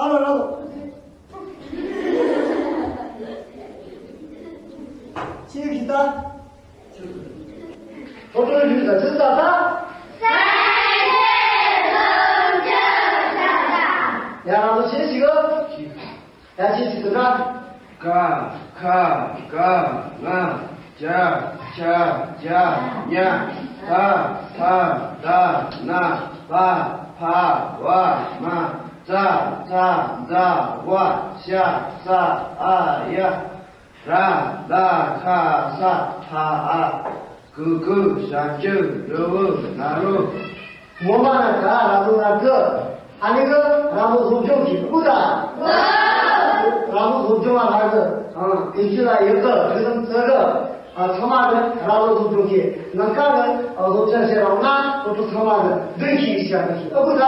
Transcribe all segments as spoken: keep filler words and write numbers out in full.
ཨ་ལོ་ར་ལོ། ཁྱེད་ཀྱིས་ད། ཐོ་ཐོ་ཡུལ་ལ་ཅི་ཟ་ད། ཡ་རང་ཚོ་ཆེ་ཞིག་ཨ། ཡ་ཆེ་ཞིག་ཟེར་ན། ཀ་ཁ་ག་ང་། ཅ་ཆ་ཇ་ཉ། ད་ཐ་ད་ན། པ་ཕ་བ་མ། ཙ་ཚ་ཛ་ཝ། ཤ་ས་འ་ཡ། ར་ལ་ཁ་ས་ཕ་འ། གུ་གུ་ཞབས་ཀྱུ་རི་བོ་ན་རོ། ངོ་མ་ན་ག་ར་ལོ་ན་གི། ཨ་ནི་གི་ར་ལོ་སློབ་སྦྱོང་གི་ཨུ་ད། ར་ལོ་སློབ་སྦྱོང་ང་ལ་གི། ཨ་དེ་ཅི་ལ་ཡི་གི་དུས་ཙམ་ཙི་གི། ཨ་ཚང་མ་གི་ར་ལོ་སློབ་སྦྱོང་གི་ནང་ཀ་གི། ཨ་སློབ་ཚན་ཟེར་རང་ན་ཁོ་ཚོ་ཚང་མ་གི་མདུན་གྱི་ཡིག་ཆ་གི་ཨུ་ད།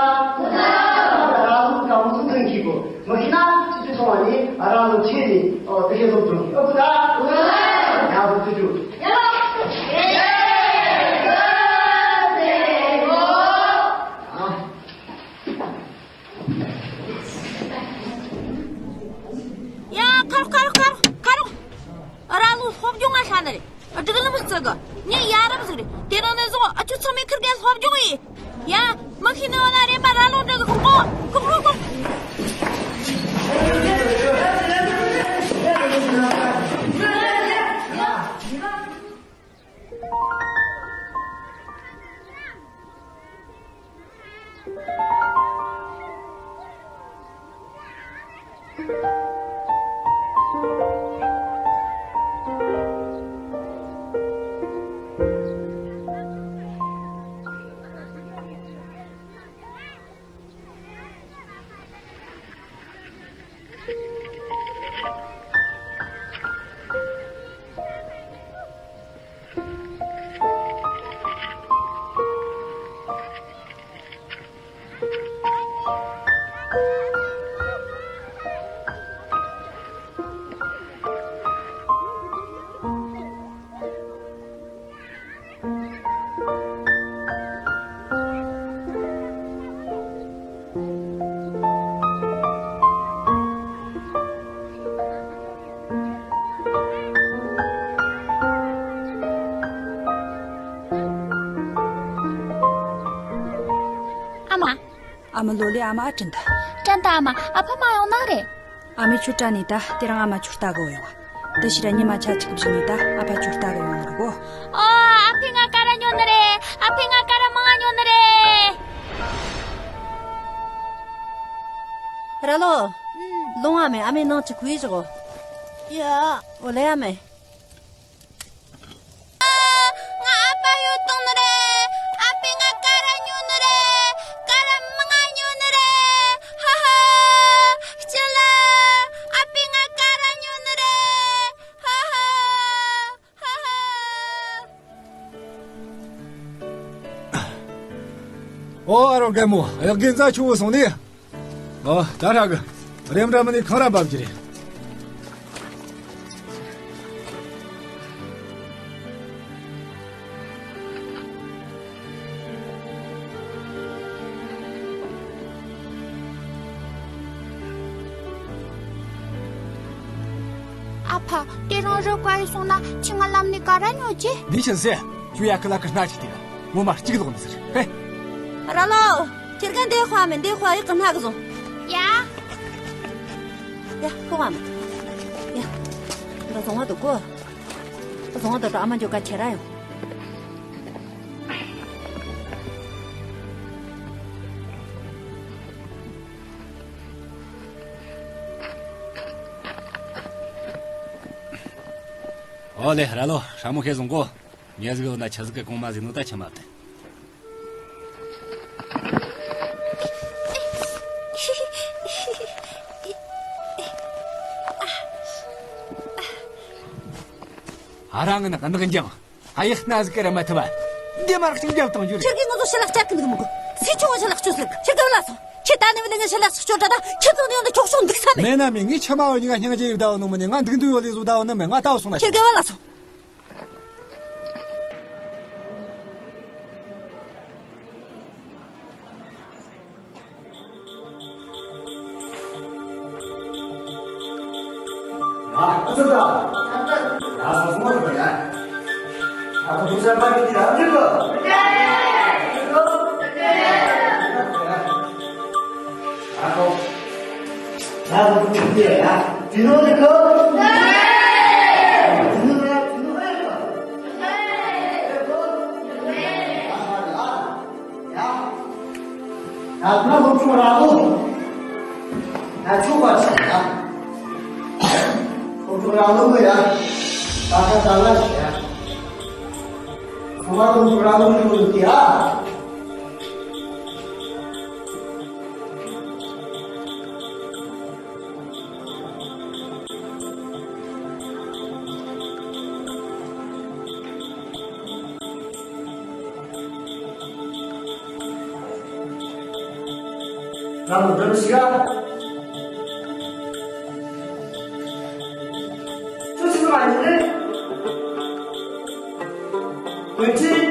ར་ལོ་ག་མོ་ཚོ་མདུན་གྱི་གོ། མ་ཤེས་ན་ཅི་ཅི་སོང་བ་ནི་ཨ་རང་ལོ་ཆེ་ནི་ཨོ་དེ་ཤེས་སོང་ཙང་ཨ་ཁུ་ད་ཡག་པོ་ཅི་ཅུ། ཡ་ཁ་རོག་ཁ་རོག་ཁ་རོག་ཁ་རོག། ཨ་ར་ལོ་སློབ་སྦྱོང་ང་ཤ་ནི་རེད། ཨ་སྒྲིག་ལམ་བརྩི་གི། ངས་ཡ་རབས་ཟིག་རེད། དེ་རིང་ནས་བཟུང་ཨ་ཁྱོད་ཚང་མས་ཁུར་གེ་སློབ་སྦྱོང་ཡིན། ཡ། མི་ཤེས་ནི་བ་ལ་རེམ་པ་ར་ལོ་འདྲི་གི། ཁོ་ཁོ་ཁོ་ཁོ། ཨ་མ། ཨ་མ་ལོ་ལེ། ཨ་མ་ཨ་དྲན་ད། དྲན་ད་ཨ་མ། ཨ་ཕ་མ་ཡོང་ན་རེད། ཨ་མས་ཁྱོད་དྲན་ནི་ད། དེ་རིང་ཨ་མ་ཁྱོད་ལྟ་གི་ཡོང་བ། དེ་ཕྱིར་ར་ཉི་མ་ཆ་གཅིག་གི་གཞུག་ནས་ད་ཨ་ཕ་ཁྱོད་ལྟ་གི་ཡོང་ནི་རེད་གོ། ཨོ། ཨ་ཕས་ང་ག་ར་ཉོ་ནི་རེད། ཨ་ཕས་ང་ག་ར་མང་ཉོ་ནི་རེད། ར་ལོ། ལོང་ཨ་མས། ཨ་མས་ནང་ཅིག་གུས་བཞག་གོ། ཡ། ཨོ་ལེ་ཨ་མས། ཉོ་བཏང་ནི་རེད། ཨ་ཕས་ང་ཀ་ར་ཉོ་ནི་རེད། ཀ་ར་མང་ང་ཉོ་ནི་རེད། ཧ་ཧ། སྐྱིད་ལ། ཨ་ཕས་ང་ཀ་ར་ཉོ་ནི་རེད། ཧ་ཧ། ཧ་ཧ། ཨོ། ཨ་རོ་རྒན་མོ། གཡག་རྒན་རྩྭ་ཆུ་བོ་སོང་ནི། ཨོ། ད་ཧྲ་གི། རེམ་ར་མ་ནི་ཁང་ར་འབབ་རྒྱུ་རེད། ཨ་ཕ། དེ་རིང་རི་ཀ་ཡི་སོང་ན་ཁྱོས་ང་ལམ་ནས་ཀ་ར་ཉོ་རྒྱུ། འདི་ཕྱིན་སེ། ཁྱོད་ཡ་ཁི་ལ་ཁི་སྣ་ཅིག་དེ་ག་ངོ་མ་གཅིག་ལོག་ནི་ཟེར། ཧེ། ར་ལོ། ཁྱེད་རྒན་འདི་ཁོ་མིན། འདི་ཁོ་ཡག་གི་སྣ་གི་བཟུང་། ཡ། ཡ། ཁོ་བ་མིན། ཡ། འདི་བཟུང་བ་འདུག་གོ། བཟུང་བ་འདུག་ཨ་མ་འཇོག་ག་ཁྱེར་ར་ཡོང་། ཨོ་ལེ། ར་ལོ། ཧྲ་མོ་ཁེ་བཟུང་གོ། ཉལ་ཟིག་ཡོད་ན་ཆི་ཟིག་གི་གོང་མ་ཟིག་ནོ་ད་ཆི་མ་བཏུ། ཨ་རང་ངི་ནག་ནག་འཇམ། ཨ་ཡག་སྣ་ཟིག་གི་ར་མ་ཐུབ་བ། འདི་མར་གཅིག་རྒྱབ་བཏང་རྒྱུ་རེད། ཁྱེད་ཀྱིས་ང་ཚོ་ཞི་ལག་བཅར་གི་འདུག་མི་དགོས། སི་ཆུང་བ་ཞི་ལག་བཅོས་ལེགས། ཁྱེད་ཀྱིས་ལ་སོང་། ཁྱེད་ད་ནི་བ་ནི་ངས་ཞི་ལག་བཅོས་དྲ་ད་ཁྱེད་ཚོ་ནི་ཡོང་ད་ཁྱོག་ཤོང་འདུག་ས་མེད། མེད་ན་མེད། ངས་ཆ་མ་བ་ཉི་ག་སྙིང་རྗེ་ཡི་བདའ་བ་ནོ་མིན་ནི། ང་འདུག་འདུག་ཡོད་ལི་བཟོ་བདའ་བ་ནི་མེད། ང་ལྟ་བ་སོང་ན། ཁྱེད་ཀྱིས་བ་ལ་སོང་། ཡ། ད་ང་སློབ་ཆུང་ར་ལོ། ད་ཆུང་བ་ཞིག་ཡ། སློབ་ཆུང་ར་ལོ་གི་ཡ། ད་ཁ་ད་ལ་ཞིག་ཡ། ཚང་མ་སློབ་ཆུང་ར་ལོ་གི་ཡ། རང་འདོན་ཞིག་ཨ། ཁྱོད་ཆི་ཟིག་མ་ཡིན་ནི། ཁོས་ཁྱོད་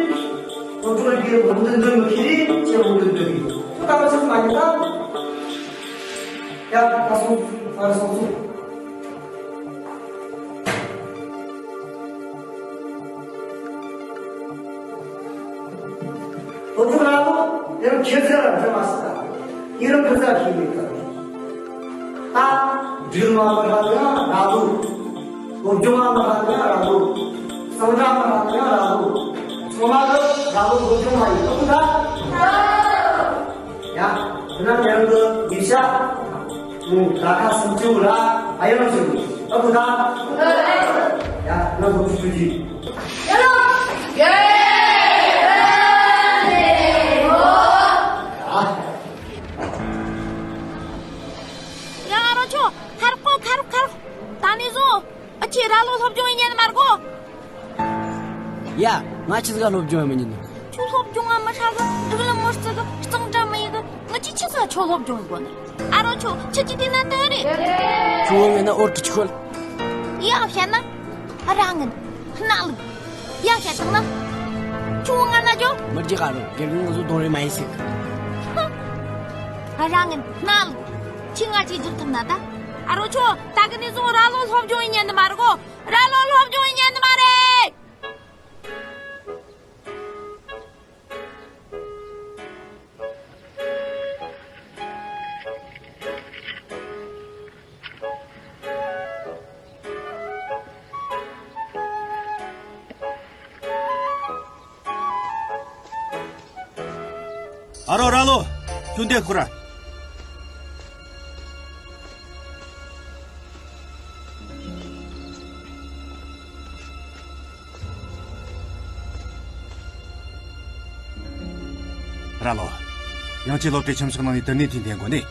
ཁོ་ཚོ་གི་ལུང་འདོན་འདོན་མི་ཁྱེར་རེ་ཁྱེད་ལུང་འདོན་འདོན་གི། ཁྱོད་ད་ཆི་ཟིག་མ་ཡིན་ད། ཡ། ད་སོང་། ད་སོང་སོང་། ཁོ་ཚོ་ར་ལོ་ཡང་ཁྱེད་ཚོ་ར་འདྲ་མ་སྲིད་ད། ཡིན་རུང་ཁོ་ཚོ་ཤེས་མེད་གི། ད་འབྲི་མ་མི་ཧ་ལ་ཡང་ར་ལོ། སློབ་སྦྱོང་མ་མི་ཧ་ལ་ཡང་ར་ལོ། གསང་གྲྭ་མི་ཧ་ལ་ཡང་ར་ལོ། ཚང་མ་གི་ར་ལོ་སློབ་སྦྱོང་མ་ཡིན་ཨ་ཁུ་ད། ཡ། དེ་ན་ཉན་གི་ཡིན་ཤག་ཨུ། ད་ཁ་སུམ་ཅུ་ར་ཨ་ཡང་ཞིག་ཨ་ཁུ་ད། ཡ། ང་སློབ་ཆུ་ཆུ་གི། ཡ། ཡ། ཡ། ཨ་རོ་ཆོ། ཁ་རོག་གོ། ཁ་རོག་ཁ་རོག་ད་ནས་བཟུང་ཨ་ཆེ་ར་ལོ་སློབ་སྦྱོང་ཡིན་ཉན་མ་དགོ། ཡ། ང་ཆི་ཟིག་ག་སློབ་སྦྱོང་ཡང་མི་ཉན་ནི། ཁྱོད་སློབ་སྦྱོང་ང་མི་ཧྲ་གི། སྒྲིག་ལམ་མི་བརྩི་གི། གཙང་སྦྲ་མི་ཡེ་གི། ང་ཅི་ཆི་ཟིག་ཁྱོད་སློབ་སྦྱོང་ཡེ་དགོ་ནི། ཨ་རོ་ཆོ། ཁྱོད་ཀྱིས་བལྟས་ན་དེ་རེད། ཁྱོད་བོ་ཡོད་ན་འོར་གི་ཆི་ཤོད། ཡ། བཤད་ན། རང་ངན། སྣ་ལུག་ཡ། བཤད་བཏང་ན། ཁྱོད་ང་ན་ཇོ། མི་རྒྱག་ཨ་རོ། དགེ་རྒན་ང་ཚོ་གདོང་རེ་མ་ཡིན་ཟིག་ཧ། རང་ངན། སྣ་ལུག་ཁྱོས་ང་ཅིག་བསྒྱུར་ཐུབ་ན་ད། ཨ་རོ་ཆོ། ད་གི་ནས་བཟུང་ར་ལོ་སློབ་སྦྱོང་ཡེ་ཉན་ནི་མ་རེད་གོ། ར་ལོ་སློབ་སྦྱོང་ཡེ་ཉན་ནི་མ་རེད། ཨ་རོ་ར་ལོ། ཁྱོད་འདི་ཁུར་ར། ར་ལོ། ཡང་ཁྱེད་སློབ་གྲྭའི་ཁྱིམ་ཕྱགས་ནང་ནས་དུར་ནད་ཐེབས་འདི་འགོ་ནས།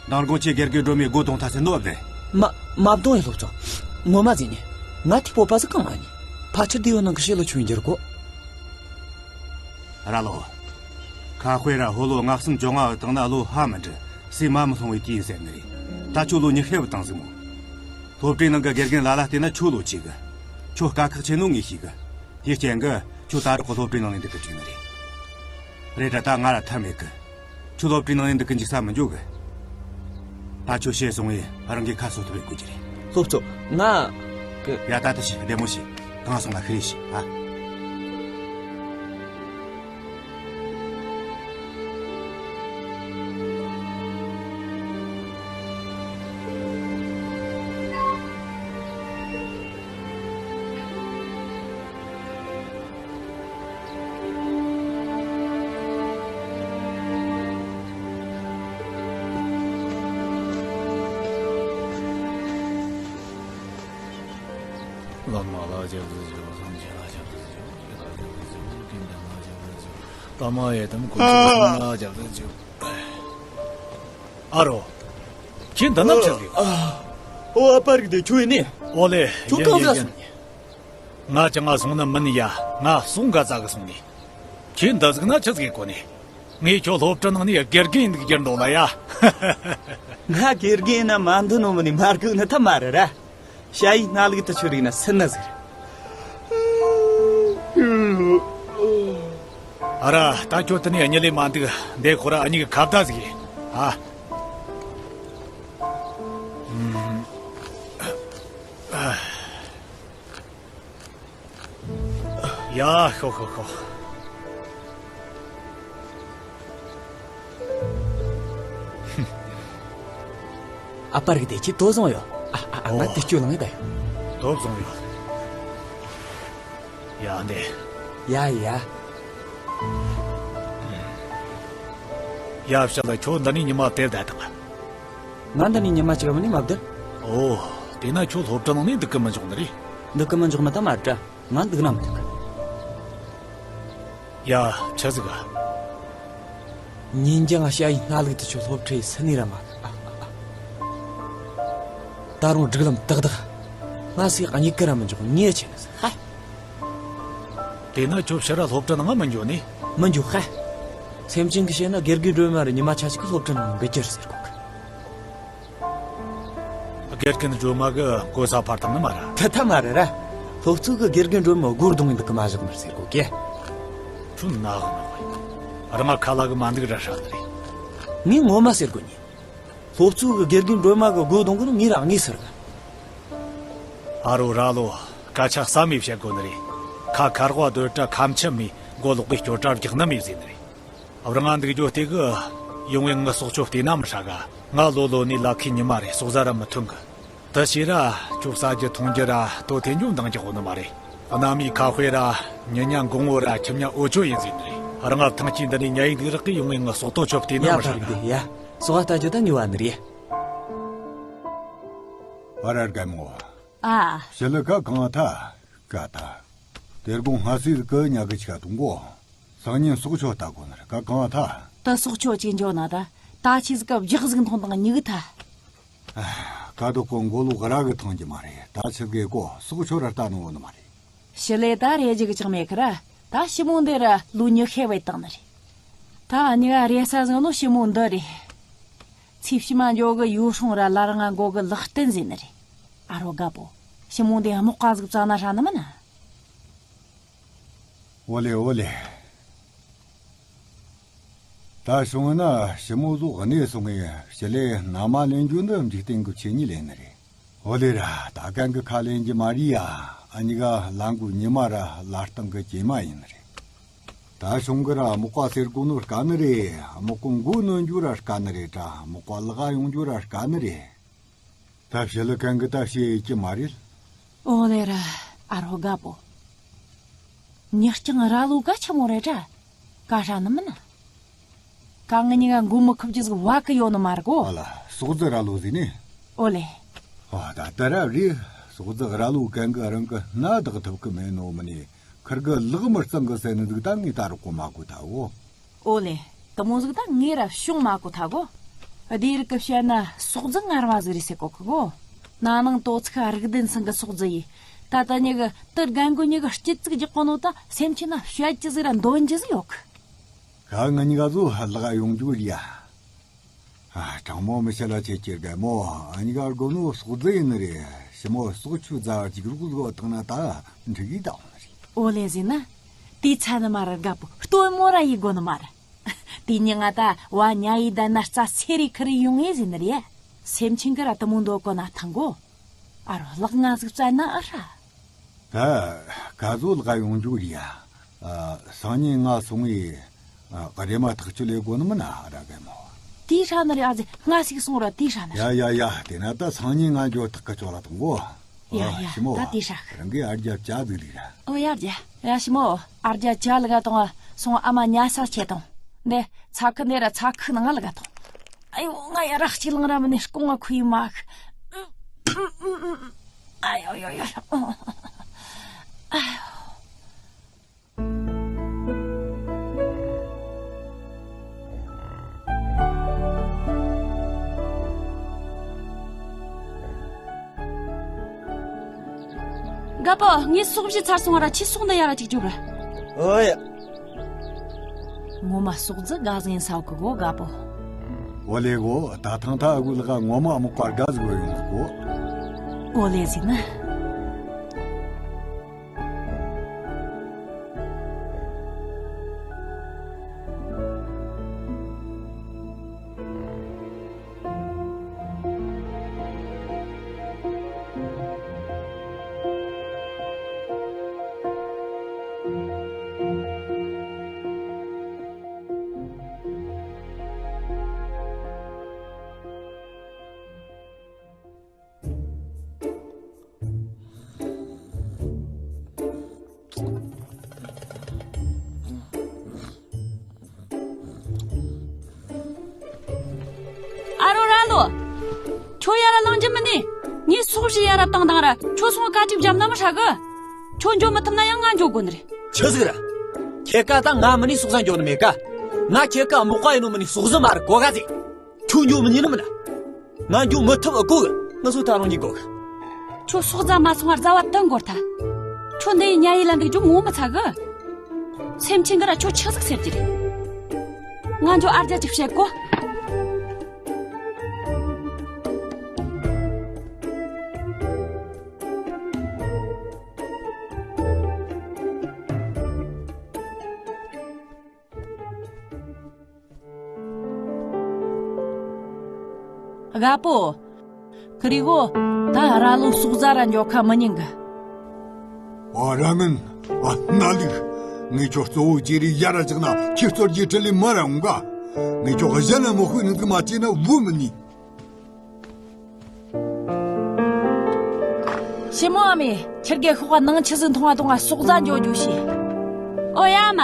མདང་དགོང་ཁྱེད་དགེ་རྒན་སྒྲོལ་མའི་སྒོ་རྡུང་ཐལ་ཟེར་ནོ་བདེན། མ་མ་རྡུང་ཡ། སློབ་གཙོ། ངོ་མ་ཟེར་ནས། ང་དེ་སྤོབས་པ་ཟིག་གང་མ་ཉན། ཕལ་ཆེར་དེ་ཡོད་ནང་གི་ཕྱི་ལོ་ཆུང་འགྱུར་གོ། ར་ལོ། ཁ་དཔེ་ར་ཕོ་ལོ་ལྔ་གསུམ་བཅོ་ལྔ་བའི་སྟེང་ན་བློ་ཧ་མི་འདྲི། སྲས་མ་མི་ལྷུང་བའི་དུས་ཡིན་ཟེར་ནི་རེད། ད་ཁྱོད་ལོ་ཉི་ཤུ་བའི་སྟེང་ཟིག་མོ། སློབ་གྲྭའི་ནང་གི་དགེ་རྒན་ལ་ལ་བལྟས་ན་ཁྱོད་ལོ་ཆེ་གི། ཁྱོད་དཀའ་ཁག་ཆེ་ནོ་ངས་ཤེས་གི། དེའི་རྐྱེན་གི་ཁྱོད་ད་རག་གི་སློབ་གྲྭའི་ནང་ནས་འདུག་གི་བཅུག་ནི་རེད། རེད་དྲ་ད་ང་ར་ཐབས་མེད་གི། ཁྱོད་སློབ་གྲྭའི་ནང་ནས་འདུག་གི་འཇུག་ས་མི་འཇུག་གི། ད་ཁྱོད་ཤེས་སོང་བས་རང་གིས་ཁ་གསོ་ཐུབ་པའི་དགོས་ཀྱི་རེད། སློབ་གཙོ། ང་གི། ཡ། ད་ད་ཤི་བདེ་མོ་ཤི། གང་སོང་ལ་ཤི་རེ་ཤི་ཨ། བླ་མ་ལ་ཞབས་སུ་ཞུ། སངས་རྒྱས་ལ་ཞབས་སུ་ཞུ། ཆོས་ལ་ཞབས་སུ་ཞུ། དགེ་འདུན་ལ་ཞབས་སུ་ཞུ། ཨ་མ་ཡི་དམ་དཀོན་མཆོག་གསུམ་ལ་ཞབས་སུ་ཞུ། ཨ་རོ། ཁྱེད་འདི་ནམ་ཆི་ཟིག་ཡོད། ཨོ། ཨ་ཕ་རིག་དེ་ཁྱོད་ཡིན་ནི། ཨོ་ལེ། ཁྱོད་ཡིན་གང་ཡིན་ཟ་ཡིན། སོང་ནི། ང་ཅང་ང་སོང་ནི་མིན་ཡ། ང་སོང་ག་ཙ་གི་སོང་ནི། ཁྱེད་འདི་ཟིག་ན་ཆི་ཟིག་གོ་ནི། ངས་ཁྱོད་སློབ་གྲྭ་ནང་ནས་དགེ་རྒན་ཡིན་འདུག་གྱུར་འདུག་ལ་ཡ། ང་དགེ་རྒན་ཡིན་ན་མ་འདུག་ནོ་མིན་ནི་མ་སྒུག་ནི་ཐ་མ་རེད་ར། ཞ་ཡི་སྣ་ལུག་དུ་ཆུ་རིག་ན་སུན་ན་ཟིག་རེད། ཨ་ར། ད་ཁྱོད་དེ་ནས་གཉིད་ལས་མ་འདུག་འདི་ཁོ་ར་ཨ་མྱེས་ཀྱི་ཁ་བརྡ་ཟིག་ཡིན། ཨ། ཨུམ། ཨ། ཡ། ཤོག་ཤོག་ཤོག་ཨ་ཕ་རིག་དེ་ཁྱེད་དོ་བཟང་ཡོད། ཨ་ཨ་ཨ། ང་དེ་སྐྱོ་ལངས་ཡོད་ད་ཡོད། དོ་བཟང་ཡོད། ཡ་འདི། ཡ་ཡ། ཡ་བྱ་ལ། ཁྱོད་འདི་ནས་ཉི་མ་དེ་བསྡད་དང་། ང་འདི་ནས་ཉི་མ་གཅིག་མིན་ནས་མ་བསྡད། ཨོ། དེས་ན་ཁྱོད་སློབ་གྲྭ་ནང་ནས་འདུག་གི་མི་འཇུག་ནི་རེད། འདུག་གི་མི་འཇུག་ནི་ད་མ་རེད་དྲ། ང་འདུག་ན་མི་འདུག་གི། ཡ། ཆི་ཟིག་ག་ཉིན་རྒྱང་ཞ་ཡི་སྣ་ལུག་དུ་ཆུ་སློབ་ཁྲིད་སུ་ནས་ར་མ། ད་རུང་སྒྲིག་ལམ་ཏག་ཏག་ང་སི་གཉིད་ཀི་ར་མི་འཇོག་ཉེ་ཆེ་ནི་ཟིག་ཧ། དེས་ན་ཁྱོད་ཕྱིར་ར་སློབ་གྲྭ་ནང་མི་འགྱོ་ནི། མི་འགྱོ་ཧ། སེམས་ཅན་གི་བཤད་ན་དགེ་རྒན་སྒྲོལ་མ་ར་ཉི་མ་ཆ་ཞིག་གི་སློབ་གྲྭ་ནང་འབུད་རྒྱུ་རེད་ཟེར་གོ་གི། དགེ་རྒན་སྒྲོལ་མ་གི་གོ་ས་འཕར་བཏང་ནི་མ་ར། ད་ད་མ་རེད་ར། སློབ་གཙོ་གི་དགེ་རྒན་སྒྲོལ་མ་སྒོར་རྡུང་ཡིན་འདུག་གི་མ་བཞག་མར་ཟེར་གོ་གི། ཁྱོད་ན་གི་ན་གི། རང་ང་ཁ་ལ་གི་མ་འདུག་ར་ཧྲ་ནི་རེད། ངས་ངོ་མ་ཟེར་གོ་ནི། སློབ་གཙོ་གི་དགེ་རྒན་སྒྲོལ་མ་གི་སྒོར་རྡུང་གི་ནི་ངས་རང་ངས་ཟེར་གི། ཨ་རོ་ར་ལོ། སྐད་ཆ་ཟ་མས་བཤད་དགོ་ནི་རེད། ཁ་ཁ་རོག་སྡོད་དྲ་ཁ་མཆུ་མས་མགོ་ལོག་གི་སྐྱོ་དྲ་རྒྱག་ནི་མས་ཟེར་ནི་རེད། རང་ང་འདུག་རྒྱུ་དེ་གི་ཡོང་བའི་ངི་སྲོག་ཆོ་བལྟས་ན་མི་ཧྲ་ག་ང་ལོ་ལོ་ནས་ལ་ཁའི་ཉི་མ་རེད། ཟོག་ཟ་ར་མི་ཐོན་གི། དེ་བྱས་ར་ཁྱོད་ཟ་རྒྱུ་འཐུང་རྒྱུ་ར་ལྟོ་ཐེ་འཇོག་འདང་རྒྱག་གོ་ནི་མ་རེད། གནའ་མིའི་ཁ་དཔེ་ར་ཉི་ཉ་འགོང་བོ་ར་ཁྱི་ཉ་འོ་ཅོ་ཡིན་ཟེར་ནི་རེད། རང་ང་ཐང་ཆེན་འདི་ནས་ཉ་ཡིག་འདུག་རག་གི་ཡོང་བའི་ངི་སྲོག་ཏོ་ཆོ་བལྟས་ན་ཡ་མི་ཧྲ་ཕ་ག་རི་དེ་ཡ། སོ་བ་ལྟ་རྒྱུ་ད་ཉོ་བ་ནི་རེད། ཨ་ར་རྒན་མོ། ཨ། ཞི་ལི་ཀ་གང་ཐ་ཀ་ཐ། དེ་དགོང་སྔ་སི་ཟིག་གི་ཉ་གི་ཆ་དུང་གོ། སང་ཉིན་སོག་ཆོ་ལྟ་གོ་ནར་ཀ་གང་ཐ། ད་སོག་ཆོ་ཅིག་འཇོ་ན་ད། ད་ཆི་ཟིག་ག་བཞག་ཟིག་མཐོང་དང་ཉི་གི་ཐ། ཀ་དོ་ཀོ་མགོ་ལོག་ར་གི་ཐང་གི་མ་རེད། ད་ཆི་གི་གོ་སོག་ཆོ་ར་ལྟ་ནོ་ནི་མ་རེད། ཞི་ལི་ད་རེ་ཇི་གི་ཅང་མེད་ཁི་ར། ད་ཞི་མོ་འདི་ར་ལུ་ཉི་ཤེ་བའི་བཏང་ནི་རེད། ད་ཉི་ག་རེ་ས་ཟིག་ནོ་ཞི་མོ་འདི་རེད། ཚེ་ཕྱི་མ་འཇོ་གི་ཡུལ་སྲུང་ར་ལ་རང་ང་མགོ་གི་ལག་རྟེན་ཟེར་ནི་རེད། ཨ་རོ་དགའ་པོ། ཞི་མོ་འདི་རྨོག་ཀ་ཟིག་བཙལ་ན་ཧྲ་ནི་མིན་ན། འོ་ལེ་འོ་ལེ། ད་བྱུང་ན་ཞི་མོ་ཟོག་གནས་སོང་ངས་ཞི་ལི་ན་མ་ལེན་རྒྱུ་འདི་འཇིག་རྟེན་གི་ཆོས་ཉིད་ལེན་ནི་རེད། འོ་ལེ་ར་ད་གན་གི་ཁ་ལེན་གྱི་མ་རེད་ཡ། ཨ་ཉི་ག་ལ་མགོ་ཉི་མ་ར་ལ་སྟེང་གི་ཀྱེ་མ་ཡིན་ནི་རེད། ད་བྱུང་གི་ར་མག་པ་ཟེར་གོ་ནོ་དཀའ་ནི་རེད། མག་པ་མགོ་གནོན་རྒྱུ་ར་དཀའ་ནི་རེད་དྲ་མག་པ་ལག་ཡོང་རྒྱུ་ར་དཀའ་ནི་རེད། ད་ཞི་ལི་གན་གི་ད་བཤད་ཀྱི་མ་རེད། འོ་ལེ་ར་ཨ་རོ་དགའ་པོ། མྱི་རྐྱང་ར་ལོ་ག་ཆི་མོ་རེད་དྲ། ཀ་ཧྲ་ནི་མིན་ན། ཀ་ངི་ཉི་ག་མགོ་མི་ཁུབ་རྒྱུ་ཟིག་བ་གི་ཡོད་ནི་མ་རེད་གོ། ཨ་ལ་སོག་རྫི་ར་ལོ་ཟེར་ནི། འོ་ལེ། ཨ་ད་ད་ར་རེད། སོག་རྫི་ར་ལོ་གན་གི་རང་གི་སྣ་བདག་ཐུབ་གི་མེད་ནོ་མིན་ནི། ཁིར་གི་ལག་མི་གཙང་གི་ཟེར་ནི་ཟིག་ད་ངས་ད་རུ་གོ་མ་གོ་ད་འོ། ཨོ་ལེ། དེ་མོ་ཟིག་ད་ངས་ར་བྱུང་མ་གོ་ཐལ་གོ། སྡེ་རིགས་གི་བཤད་ན་ཟོག་རྫི་ངར་མ་ཟིག་རེད་ཟེར་གོ་གི་གོ། ན་ནིང་དོ་ཚིགས་རིག་ལྡན་ཚང་གི་ཟོག་རྫི་ཡིས། ད་ལྟ་ཉི་གི་དེ་རྒན་རྒོན་གཉིས་གི་སྐྱིད་ཙིག་རྒྱག་གོ་ནོ་ད་སེམས་ཅན་ན་བཤད་རྒྱུ་ཟིག་ར་འདོན་རྒྱུ་ཟིག་ཡོད་གི། ཁ་ང་གཉིས་ཀ་ཟོ་ལག་ཡོང་རྒྱུ་རེད་ཡ། ཨ། དྲང་མོ་མི་བཤད་ལ་ཁྱེད་ཀྱི་རྒན་མོ། ཨ། གཉིས་ཀ་དགོ་ནོ་ཟོག་རྫི་ཡིན་ནི་རེད། ཞི་མོ་ཟོག་ཆུ་རྫ་ཅིག་རུག་རུག་བཏང་ན་ད་འགྲིག་གི་ད་འོང་ནི་རེད། ཨོ་ལེ་ཟེར་ན། དེའི་ཚ་ནི་མ་ར་རྒད་པོ་སྟོན་མོ་ར་ཡི་དགོ་ནི་མ་ར། དེ་ཉིན་ང་ད་བ་ཉ་ཡི་ད་ན་རྩ་སེ་རི་ཁི་རི་ཡོང་ངེ་ཟེར་ནི་རེད། སེམས་ཅན་གི་ར་དེ་མོ་འདོད་གོ་ན་ཐང་གོ། ཨ་རོ་ལག་ང་ཟིག་བཙལ་ན་ཨ་ཧྲ། ད་ག་ཟོ་ལག་ཡོང་རྒྱུ་རེད་ཡ། ཨ། སང་ཉིན་ང་སོང་ངས། ཨ། རེམ་མ་ཐག་གཅོད་ལས་དགོ་ནི་མིན་ན་ར་རྒན་མོ། དེའི་ཧྲ་ནི་རེད། ཨ་ཙི་ང་ཞིག་སོང་ར་དེའི་ཧྲ་ནི་རེད། ཡ་ཡ་ཡ། དེ་ན་ད་སང་ཉིན་ང་འགྱོ་ཐག་གི་ཆོད་ལ་ཐོང་གོ། ཡ་ཡ། ཨ། ཞི་མོ། ད་དེའི་ཧྲ་གི། རང་གི་ཨ་རྒྱ་ཅ་ཟིག་ལིག་ར། ཨོ་ཡ་རྒྱ། ཡ་ཞི་མོ། ཨ་རྒྱ་ཅ་ལི་ག་ཐོང་། སོང་ཨ་མ་ཉལ་ས་ཆེ་ཐོང་། འདི་ཚ་ཁུ་འདི་ར་ཚ་ཁུ་ནང་ལི་ག་ཐོང་། ཨ་ཡོ། ང་ཡ་ར་གཅིག་ལང་ར་མིན་ནི་སྐོང་ང་ཁུ་ཡི་མ་ཁུ། ཨ་ཡོ་ཡོ་ཡོ། ཨ་ཡོ། རྒད་པོ། ངས་ཟོག་བཞི་ཚར་སོང་བ་ར། ཁྱེད་ཟོག་འདི་ཡ་ར་ཅིག་རྒྱོབ་ར། ཨོ་ཡ། ངོ་མ་ཟོག་རྫི་དགའ་ཟིག་ཡིན་ས་གི་གོ་རྒད་པོ། ཨོ་ལེ་གོ། ད་ཐང་ཐ་ཨ་གུ་ལག་ངོ་མ་མོག་པ་དགའ་ཟིག་ཡོང་གོ། ཨོ་ལེ་ཟིག་ན། ཨ་རོ་ར་ལོ། ཁྱོད་ཡ་ར་ལངས་རྒྱུ་མིན་ནི། ངས་ཟོག་བཞི་ཡ་ར་བཏང་བཏང་ར། ཁྱོད་སོང་བ་ཀ་ཅིག་བརྒྱབ་ན་མི་ཧྲ་གི། ཁྱོད་འགྱོ་མི་ཐུབ་ན་ཡང་ང་འགྱོ་དགོ་ནི་རེད། ཆི་ཟིག་ར། ཁྱེད་ཀ་ད་ང་མིན་ནི་ཟོག་ཟ་འགྱོ་ནི་མེད་ཀ། ང་ཁྱེད་ཀ་མོག་པ་ཡིན་ནོ་མིན་ནི་ཟོག་ཟི་མ་རེད་གོ་ག་ཟིག། ཁྱོད་འགྱོ་མི་ཉན་ནི་མིན་ན། ང་འགྱོ་མི་ཐུབ་ཨ་གོ་གི། ང་སུ་ད་རུང་གཉིད་གོ་གི། ཁྱོད་ཟོག་རྫ་མ་སོང་བར་རྫ་བ་དུ་འགོར་ཐལ། ཁྱོད་འདི་ཡི་ཉ་ཡི་ལ་འདུག་རྒྱུ་ངོ་མི་ཚ་གི། སེམས་ཅན་གི་ར་ཁྱོད་ཆི་ཟིག་ཟེར་གྱི་རེད། ང་འགྱོ་ཨ་རྒྱ་ཅིག་བཤད་གོ། རྒད་པོ། ཁི་རི་གོ། ད་ར་ལོ་ཟོག་རྫ་ར་འགྱོ་ཁ་མི་ཉན་གི། ཨ་ར་ངན། ཨ་ན་ལིག། ངས་ཁྱོད་གཙོ་བོ་ཅེ་རི་ཡ་ར་ཅག་ན་ཁྱེད་གཙོར་གྱི་ཁྲི་ལི་མ་ར་འོང་ག། ངས་ཁྱོད་གཞན་ན་མོ་ཁུ་ནི་ཟིག་མ་བྱས་ན་བུ་མི་ནི། ཞི་མོ་ཨ་མས་ཁྱེར་གེ་ཤོག་ག། ནང་ཆི་ཟིག་མཐོང་བ་དང་ང་ཟོག་རྫ་འགྱོ་རྒྱུ་ཞེས། ཨོ་ཡ་མ།